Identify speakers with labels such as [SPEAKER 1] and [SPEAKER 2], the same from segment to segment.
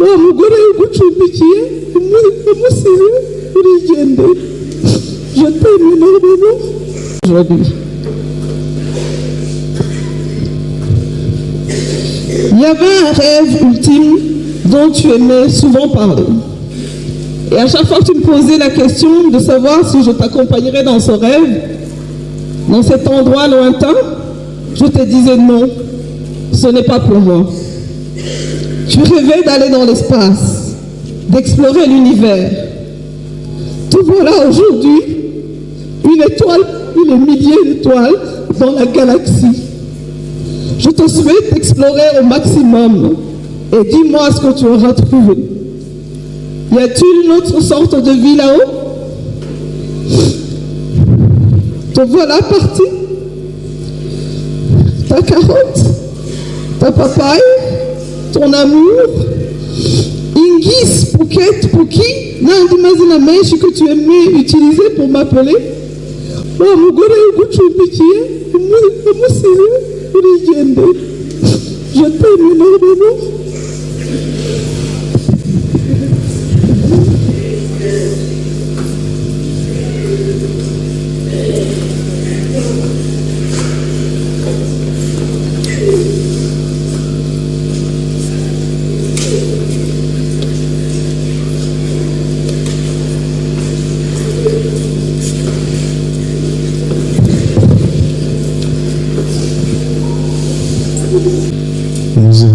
[SPEAKER 1] Wa mugore ugucumbikiye umusize urigendeye. Je t'aime énormément. Aujourd'hui, il y avait un rêve ultime dont tu aimais souvent parler. Et à chaque fois que tu me posais la question de savoir si je t'accompagnerais dans ce rêve, dans cet endroit lointain, je te disais non, ce n'est pas pour moi. Tu rêvais d'aller dans l'espace, d'explorer l'univers. Te voilà aujourd'hui, une étoile, une milliers d'étoiles dans la galaxie. Je te souhaite d'explorer au maximum et dis-moi ce que tu auras trouvé. Y a-t-il une autre sorte de vie là-haut? Te voilà parti. Ta carotte, ta papaye, ton amour, Ingis, Pouquette, Pouki, n'andi mazina menshi que tu aimais utiliser pour m'appeler. Wa mugore ugucumbikiye umusize urigendeye. Je t'aime énormément.
[SPEAKER 2] Muzehe,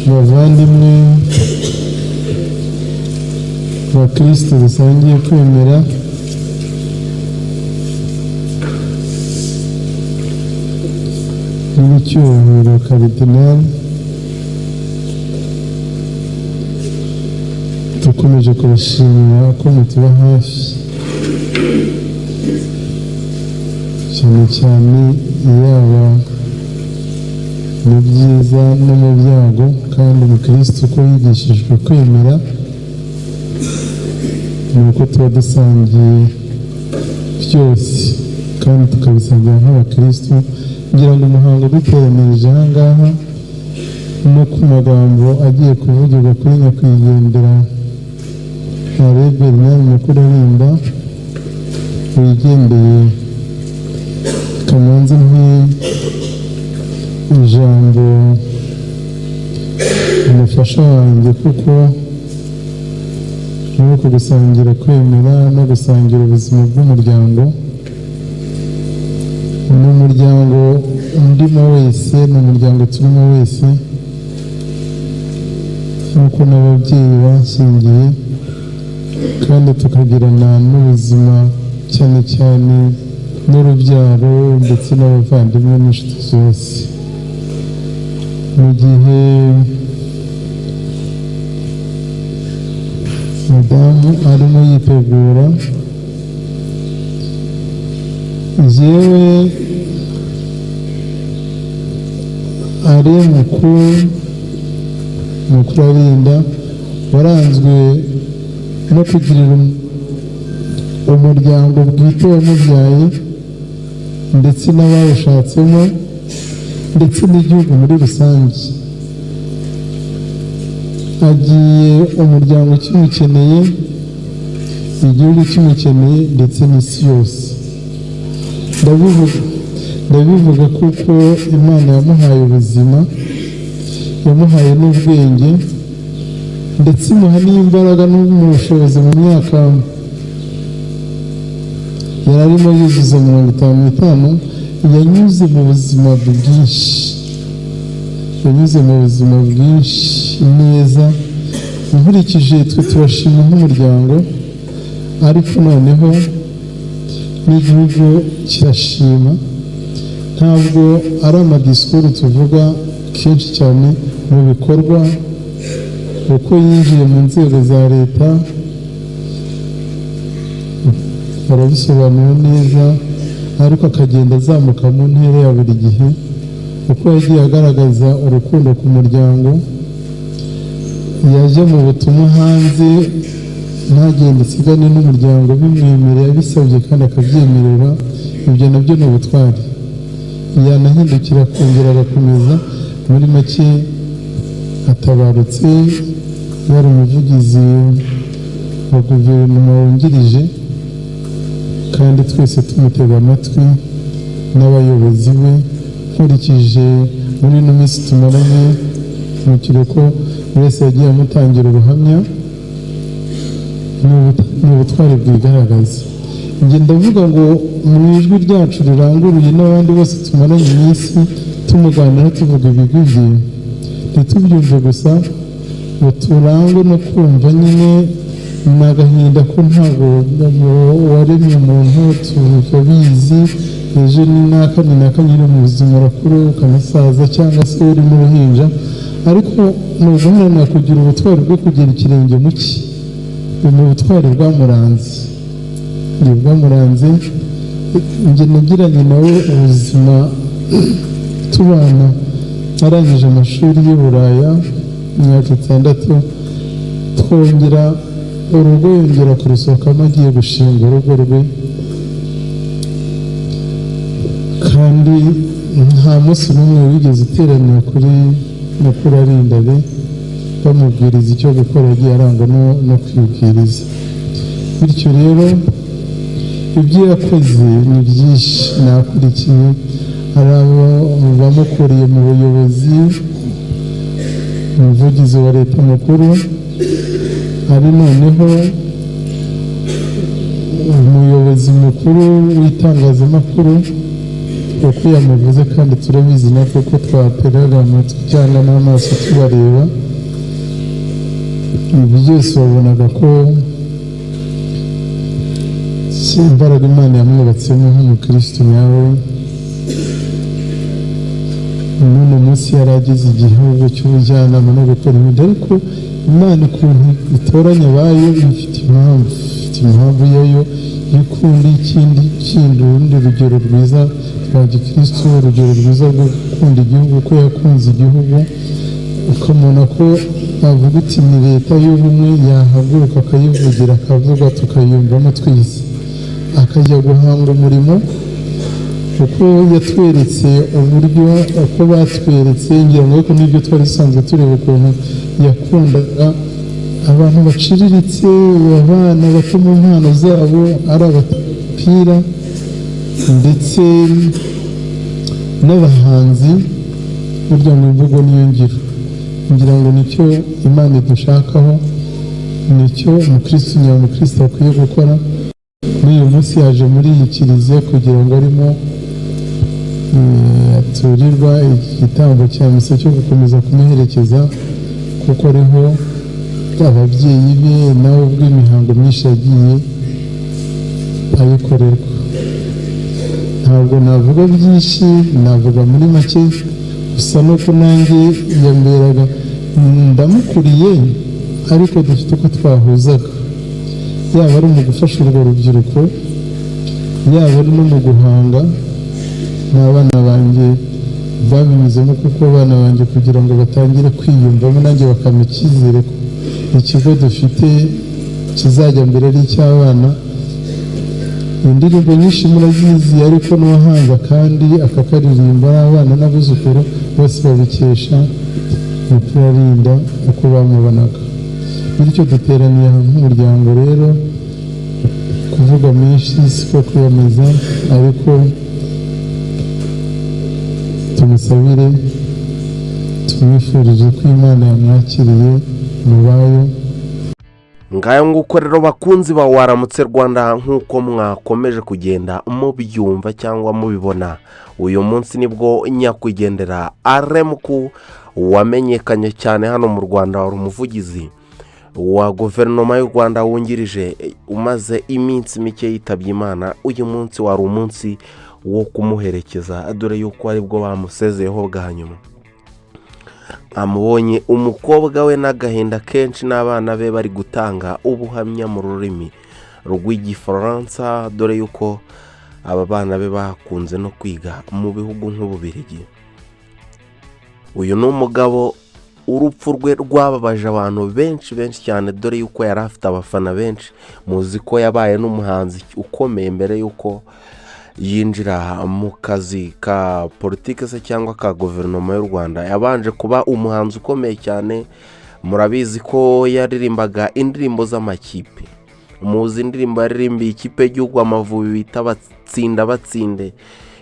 [SPEAKER 2] bavandimwe, bakristo dusangiye kwemera, nyiricyubahiro Karidinali, dukomeje kubashimira ko mutuba hafi, cyane cyane yaba mu byiza no mu byago. Kandi umukristo uko yigishijwe kwemera ni uko tuba dusangiye byose kandi tukabisangira nk'abakristo. Ngira ngo umuhango duteranirije aha ngaha no ku magambo agiye kuvugirwa kuri nyakwigendera Alain Bernard Mukuralinda wigendeye, kamanzi ijambo umufasha wanjye, kuko muri uku gusangira kwemera no gusangira ubuzima bw'umuryango, ni umuryango ndimo wese, ni umuryango turimo wese, nk'uko n'ababyeyi banshyingiye, kandi tukagirana n'ubuzima cyane cyane n'urubyaro ndetse n'abavandimwe n'inshuti zose. Mu gihe madamu arimo yitegura, jyewe ari mukuru Mukuralinda waranzwe no kugirira umuryango bwite wamubyaye ndetse n'abawushatsemo ndetse n'igihugu muri rusange. Agiye umuryango ukimukeneye, igihugu kimukeneye, ndetse n'isi yose. Ndabivuga kuko Imana yamuhaye ubuzima, yamuhaye n'ubwenge, ndetse imuha n'imbaraga n'ubushobozi. Mu myaka yari arimo yuzuza 55, yanyuze mu buzima bwinshi, yanyuze mu buzima bwinshi neza. Nkurikije twe turashima nk'umuryango, ariko noneho n'igihugu kirashima. Ntabwo ari amadisikuru tuvuga. Kenshi cyane mu bikorwa, uko yinjiye mu nzego za leta barabisobanura neza, ariko akagenda azamuka mu ntera ya buri gihe, uko yagiye agaragaza urukundo ku muryango, yajya mu butumwa hanze ntagende asigane n'umuryango, bimwemereye abisabye kandi akabyemerera. Ibyo nabyo ni ubutwari. Yanahindukira akongera agakomeza. Muri make, atabarutse yari umuvugizi wa guverinoma wungirije, kandi twese tumutega amatwi n'abayobozi be. Nkurikije muri ino minsi tumaranye mu kiruhuko, buri wese yagiye amutangira ubuhamya. Ni ubutwari bwigaragaza. Njye ndavuga ngo mu ijwi ryacu riranguruye n'abandi bose tumaranye iminsi tumuganira, tuvuga ibigwi bye, ntitubyumve gusa, ngo turangwe no kumva nyine ni agahinda ko ntabwo waremye umuntu tubizi. Ejo ni naka, ni naka nyine. Mu buzima urakura ukanasaza, cyangwa se uri mu ruhinja, ariko ni uguharanira kugira ubutwari bwo kugira ikirenge mu cye. Ni ubutwari bwamuranze, ni bwamuranze. Njye nagiranye nawe ubuzima tubana, arangije amashuri y'i Buraya imyaka 6, twongera urugo, yongera kurusohokamo agiye gushinga urugo rwe, kandi nta munsi n'umwe wigeze uteranira kuri Mukurarindabe bamubwiriza icyo gukora. Yagiye arangwa no kwibwiriza. Bityo rero ibyo yakoze ni byinshi. Nakurikiye hari abo bamukuriye mu buyobozi, umuvugizi wa leta mukuru, ari noneho umuyobozi mukuru w'itangazamakuru, uko yamuvuze, kandi turabizi natwe ko twategaga amatwi cyangwa n'amaso tubareba. Ibi byose wabonaga ko si imbaraga Imana yamwubatsemo nk'umukristo nyawe. N'uno munsi yari ageze igihugu cy'ubujyanama no gukora ibindi, ariko Imana ukuntu itoranya abayo ifite impamvu, ifite impamvu yayo ikunda. Ikindi kindi, urundi rugero rwiza rwa gikristo, urugero rwiza rwo gukunda igihugu, ko yakunze igihugu, ukamubona ko avuga uti ni leta y'ubumwe, yahaguruka akayivugira, akavuga tukayumvamo twese, akajya guhanga umurimo, uko yatweretse uburyo, uko batweretse, ngira ngo ariko n'ibyo twari dusanzwe tureba, ukuntu yakundaga abantu baciriritse, abana bato mu mpano zabo, ari abapira ndetse n'abahanzi. Burya ngo imvugo niyo ngiro. Ngira ngo nicyo Imana idushakaho, nicyo umukristo nyamukristo akwiye gukora. N'uyu munsi yaje muri iyi kiliziya kugira ngo arimo aturirwa igitambo cya misa cyo gukomeza kumuherekeza, kuko ariho ababyeyi be nawe ubwo imihango myinshi yagiye ayikorerwa. Ntabwo navuga byinshi, navuga muri make gusa nuko nanjye yamberaga, ndamukuriye, ariko dufite uko twahuzaga, yaba ari mu gufasha urwo rubyiruko, yaba ari no mu guhanga n'abana banjye babinyuzemo, kuko abana banjye kugira ngo batangire kwiyumvamo nanjye bakampa icyizere ko ikigo dufite kizajya mbere ari icy'abana. Indirimbo nyinshi murazizi, ariko n'uwahanze kandi akakaririmba ari abana n'abuzukuru bose babikesha Mukurarinda uko bamubonaga. Bityo duteraniye aha nk'umuryango rero, kuvuga menshi siko kwiyemeza, ariko tumusabire, tumwifurije ko Imana yamwakiriye mu bayo.
[SPEAKER 3] Ngayo nguko rero, bakunzi ba Waramutse Rwanda, nk'uko mwakomeje kugenda mubyumva cyangwa mubibona, uyu munsi nibwo nyakwigendera Alain Muku, wamenyekanye cyane hano mu Rwanda, wari umuvugizi wa guverinoma y'u Rwanda wungirije, umaze iminsi mike yitabye Imana. Uyu munsi wari umunsi wo kumuherekeza, dore yuko aribwo bamusezeyeho bwa nyuma. Amubonye umukobwa we n'agahinda kenshi n'abana be bari gutanga ubuhamya mu rurimi rw'Igifaransa, dore yuko aba bana be bakunze no kwiga mu bihugu nk'Ububirigi. Uyu ni umugabo urupfu rwe rwababaje abantu benshi benshi cyane, dore yuko yari afite abafana benshi. Muzi ko yabaye n'umuhanzi ukomeye mbere yuko yinjira mu kazi ka politiki se cyangwa ka guverinoma y'u Rwanda. Yabanje kuba umuhanzi ukomeye cyane, murabizi ko yaririmbaga indirimbo z'amakipe. Muzi indirimbo yaririmbiye ikipe y'igihugu Amavubi bita Batsinda Batsinde,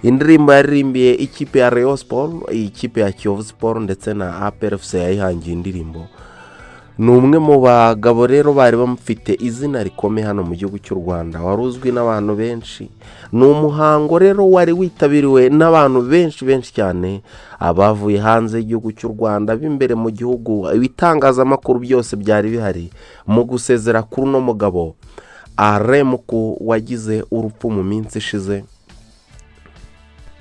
[SPEAKER 3] indirimbo yaririmbiye ikipe ya Rayon Sports, ikipe ya Kiyovu Sports ndetse na APR FC yayihangiye indirimbo. Ni umwe mu bagabo rero bari bamufite izina rikomeye hano mu gihugu cy'u Rwanda, wari uzwi n'abantu benshi. Ni umuhango rero wari witabiriwe n'abantu benshi benshi cyane, abavuye hanze y'igihugu cy'u Rwanda, b'imbere mu gihugu, ibitangazamakuru byose byari bihari mu gusezera kuri uno mugabo Alain Muku wagize urupfu mu minsi ishize,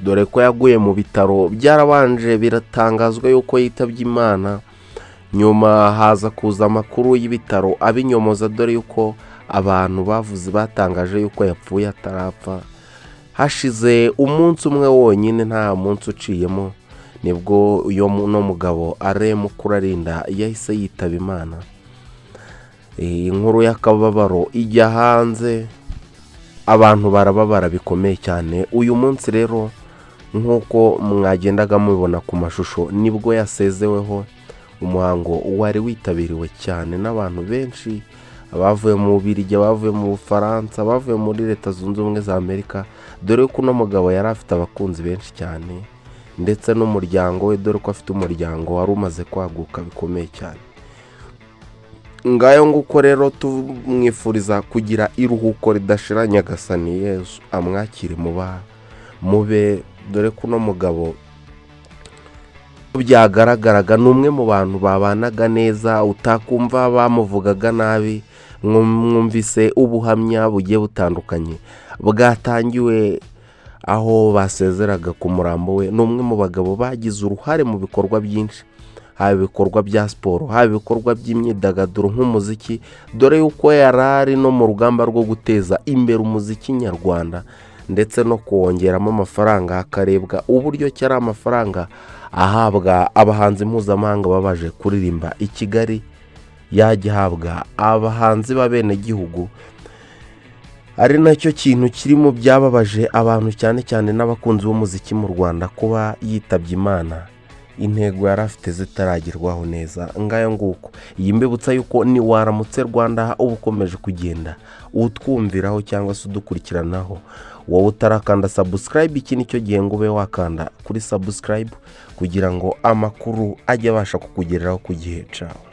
[SPEAKER 3] dore ko yaguye mu bitaro. Byarabanje biratangazwa yuko yitabye Imana, nyuma haza kuza amakuru y'ibitaro abinyomoza, dore yuko abantu bavuze batangaje yuko yapfuye atarapfa. Hashize umunsi umwe wonyine, nta munsi uciyemo, nibwo uyu no mugabo Alain Mukurarinda yahise yitaba Imana. Iyi nkuru y'akababaro ijya hanze, abantu barababara bikomeye cyane. Uyu munsi rero nk'uko mwagendaga mubibona ku mashusho, nibwo yasezeweho. Umuhango wari witabiriwe cyane n'abantu benshi, abavuye mu Bubirigi, abavuye mu Bufaransa, abavuye muri Leta Zunze Ubumwe za Amerika, dore ko uno mugabo yari afite abakunzi benshi cyane ndetse n'umuryango we, dore ko afite umuryango wari umaze kwaguka bikomeye cyane. Ngayo nguko rero, tumwifuriza kugira iruhuko ridashira. Nyagasani Yesu amwakire muba mube, dore ko uno mugabo byagaragaraga ni umwe mu bantu babanaga neza, utakumva bamuvugaga nabi. Mwumvise ubuhamya bugiye butandukanye bwatangiwe aho basezeraga ku murambo we. Ni umwe mu bagabo bagize uruhare mu bikorwa byinshi, haba ibikorwa bya siporo, haba ibikorwa by'imyidagaduro nk'umuziki, dore yuko yari ari no mu rugamba rwo guteza imbere umuziki nyarwanda ndetse no kuwongeramo amafaranga, hakarebwa uburyo ki ari amafaranga ahabwa abahanzi mpuzamahanga babaje kuririmba i Kigali yajya ahabwa abahanzi b'abenegihugu, ari nacyo kintu kiri mu byababaje abantu cyane cyane n'abakunzi b'umuziki mu Rwanda, kuba yitabye Imana intego yari afite zitaragerwaho neza. Ngayo nguko, iyi mbibutsa yuko ni Waramutse Rwanda uba ukomeje kugenda utwumviraho cyangwa se udukurikiranaho. Wowe utarakanda subscribe, iki nicyo gihe ngo ube wakanda kuri subscribe kugira ngo amakuru ajye abasha kukugereraho ku gihe. Cawe.